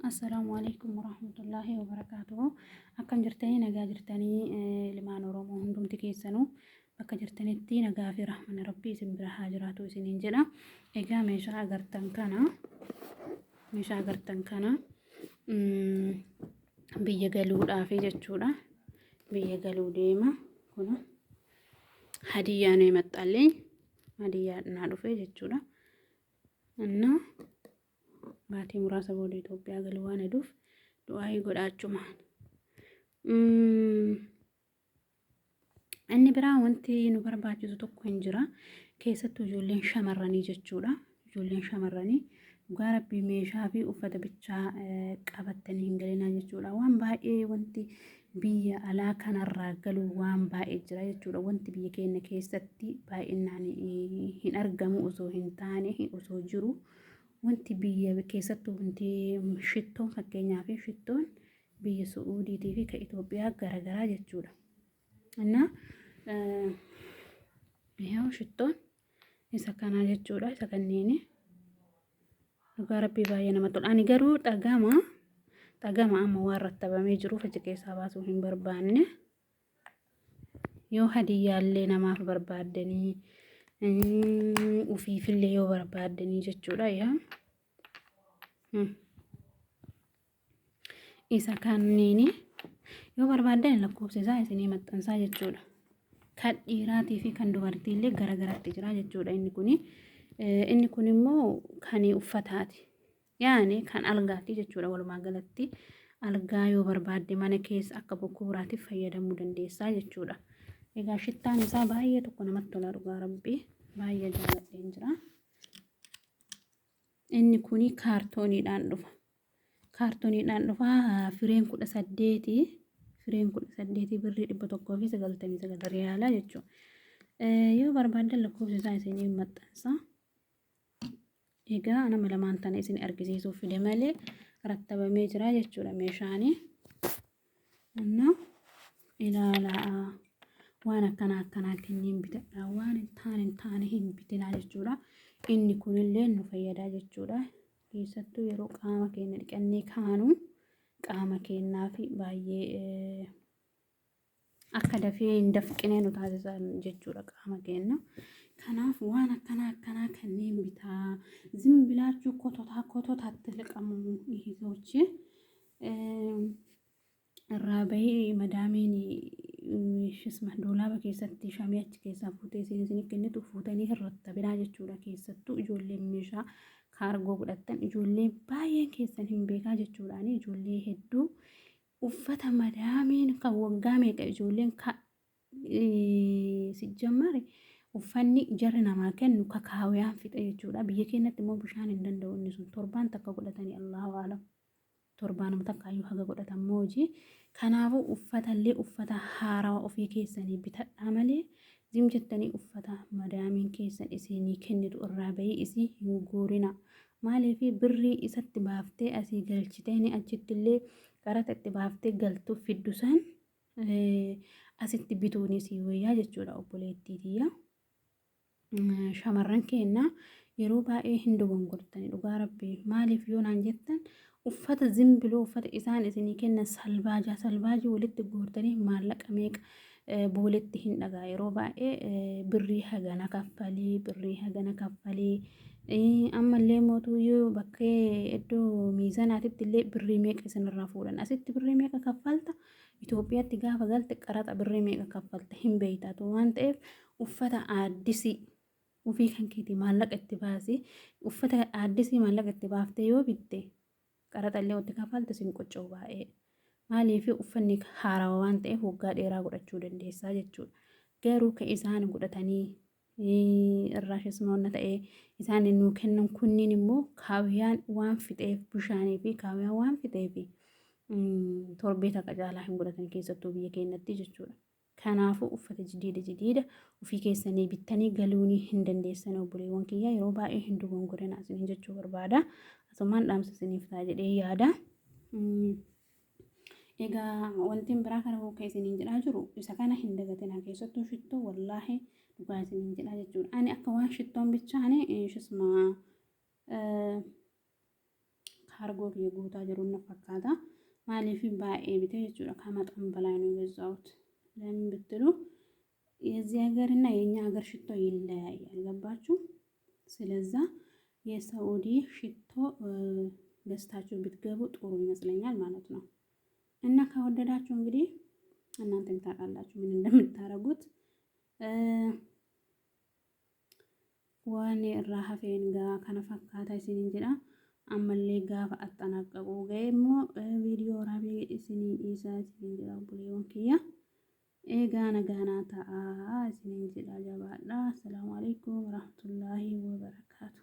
Assalaamu alaikum warahmatullaahi wabarakaatuhu. Akkam jirtanii nagaa jirtanii ilmaan Oromoo hundumti keessanuu bakka jirtanitti nagaa fi rahmanni Rabbii isin bira haa jiraatu isiniin jedha. Egaa meeshaa agartan kana biyya galuudhaafi jechuudha. Biyya galuu deema kun hadiyyaa nu maxxallee hadiyyaa naa dhufe jechuudha. Innaa baatii muraasa booda Itoophiyaa galuu waan heduuf du'aayii godhaachumaan. Inni biraa wanti nu barbaachisu tokko hin jira. Keessattuu ijoolleen shamarranii jechuudha. Ijoolleen shamarranii dhugaa rabbii meeshaa fi uffata bichaa qabattanii hin galinaa jechuudha. Waan baay'ee wanti biyya alaa kanarraa galu waan baay'ee jira jechuudha. Wanti biyya keenya keessatti baay'inaan hin argamu osoo hin taane osoo jiru wanti biyya keessattuu wanti shittoon, fakkeenyaaf shittoon biyya Su'uudiitii fi kan Itoophiyaa garaagaraa jechuudha. Innaa yoo shittoon isa kanaa jechuudha, isa kanneeni dhugaa rabbii baay'ee namatti tola. Ani garuu xagama xagama amma waan rattabamee jiruuf achi keessaa baasuu hin barbaanne. Yoo hadiyyaallee namaaf barbaaddanii, ufiifillee yoo barbaaddanii jechuudha. Yaa isa kanneeni yoo barbaaddan lakkoofsa isaa isinii maxxansaa jechuudha. Kan dhiiraatii fi kan dubartiillee garagaratti jira jechuudha inni kuni. Inni kun immoo kan uffataati. Yaani kan algaati jechuudha. Walumaa galatti algaa yoo barbaadde mana keessa akka bokkuuraatiif fayyadamuu dandeessaa jechuudha. Egaa shittaan isaa baay'ee tokko namatti tola, dhugaa rabbii baay'ee jaalladheen jira. Inni kuni kaartooniidhaan dhufa. Kaartooniidhaan dhufa, fireen 18, fireen 18 birrii 199 riyaala jechuudha. Yoo barbaaddan lakkoofsa isaa isinii maxxansa. Egaa nama lamaan tana isin argisiisuuf fide malee rattabamee jira jechuudha meeshaani. Innaa ilaalaa, waan akkanaa akkanaa kanneen bitadhaa, waan hin taane hin bitinaa jechuudha. Inni kunillee nu fayyadaa jechuudha. Keessattuu yeroo qaama keenya dhiqannee kaanu qaama keenyaaf baay'ee akka dafee hin dafqinee nu taasisa jechuudha qaama keenya. Kanaaf waan akkanaa akkanaa kanneen bitaa, ዝም ብላችሁ ኮተታ ኮተት አትልቀሙ እህቶቼ። Irraa bahee madaamiin shisma doolaaba keessatti shamii achi keessaa fuutee isin kennitu fuutanii hin rattabinaa jechuudha. Keessattuu ijoolleen meeshaa kaargoo godhattan, ijoollee baay'een keessan hin beekaa jechuudhaani, ijoollee hedduu uffata madaamiin kan waggaa meeqa ijoolleen sijjammare uffanni jarri namaa kennu kakaawiyaan fixa jechuudha. Biyya keenyatti immoo bishaan hin danda'u inni sun, torbaan takka godhatanii, Allahu alam. Torbaanuma takka iyyuu haga godhatan moojii. Kanaafuu uffatallee uffata haarawaa ofii keessanii bitadhaa malee zim jettanii uffata madaamiin keessan isinii kennitu irraa bahii isii hin guurina. Maaliif birrii isatti baaftee asii galchitee achitti illee qaraxa itti baaftee galtu fiddu san asitti bituunis wayyaa jechuudha, obboleettii tiyya. Shamarran keenya yeroo baay'ee hin dogongortani dhugaa rabbii. Maaliif yoo naan jettan, uffata zimbiloo uffata isaan isinii kennan salbaajaa salbaajii walitti guurtanii maallaqa meeqa booletti hin dhagaa. Yeroo baay'ee birrii hagana kaffalii, birrii hagana kaffalii, ammallee mootuyyuu bakkee iddoo miizanaatitti illee birrii meeqa isinirraa fuudhan. Asitti birrii meeqa kaffalta, Itoophiyaatti gaafa galte qaraxa birrii meeqa kaffalta hin beeytaatu waan ta'eef, uffata aaddisii ofii kan keetii maallaqa itti baasii, uffata aaddisii maallaqa itti baaftee yoo bitte qaraxa illee itti kaffalte sin qocca'u baay'ee. Maaliif? Uffanni haarawaa waan ta'eef waggaa dheeraa godhachuu dandeessaa jechuudha. Garuu kan isaan godhatanii irraa shismoonna ta'ee isaan nuu kennan kunniin immoo kaawiyaan waan fixeef, bishaanii fi kaawiyaan waan fixeef torbee takka caalaa hin godhatan, keessattuu biyya keenyatti jechuudha. Kanaafuu uffata jidiida jidiida ofii keessanii bittanii galuunii hin dandeessan, obboleewwan kiyyaa. Yeroo baay'ee hin dogongorina isiniin jechuu barbaada. Asumaan dhaamsa isiniif ta'a jedhee yaada. Egaa wanti biraa kana kan isiniin jedhaa jiru isa kana hin dagatinaa, keessattuu shittoo, wallaahi dhugaa isiniin jedhaa jechuudha. Ani akka waan shittoon bichaani shisma Kaargoo kiyya guutaa jiru na fakkaata. Maaliif baay'ee bite jechuudha. ከመጠን በላይ ነው የገዛሁት። ለምን ብትሉ የዚህ ሀገር እና የኛ ሀገር ሽቶ ይለያያል። ገባችሁ? ስለዛ የሳኡዲ ሽቶ ገዝታችሁ ብትገቡ ጥሩ ይመስለኛል ማለት ነው። እና ከወደዳችሁ እንግዲህ እናንተም ታውቃላችሁ ምን እንደምታረጉት። Waan irraa hafeen gaa kana fakkaata isiniin jedha. Ammallee gaafa axxanaqqaquu ga'e immoo viidiyoo waraabee isinii dhiisaa isiniin jedha obboleewwan kiyya. Eegaa nagaanaa ta'aa isiniin jedha jabaadha. Assalaamu alaikum warahmatullaahi wabarakaatu.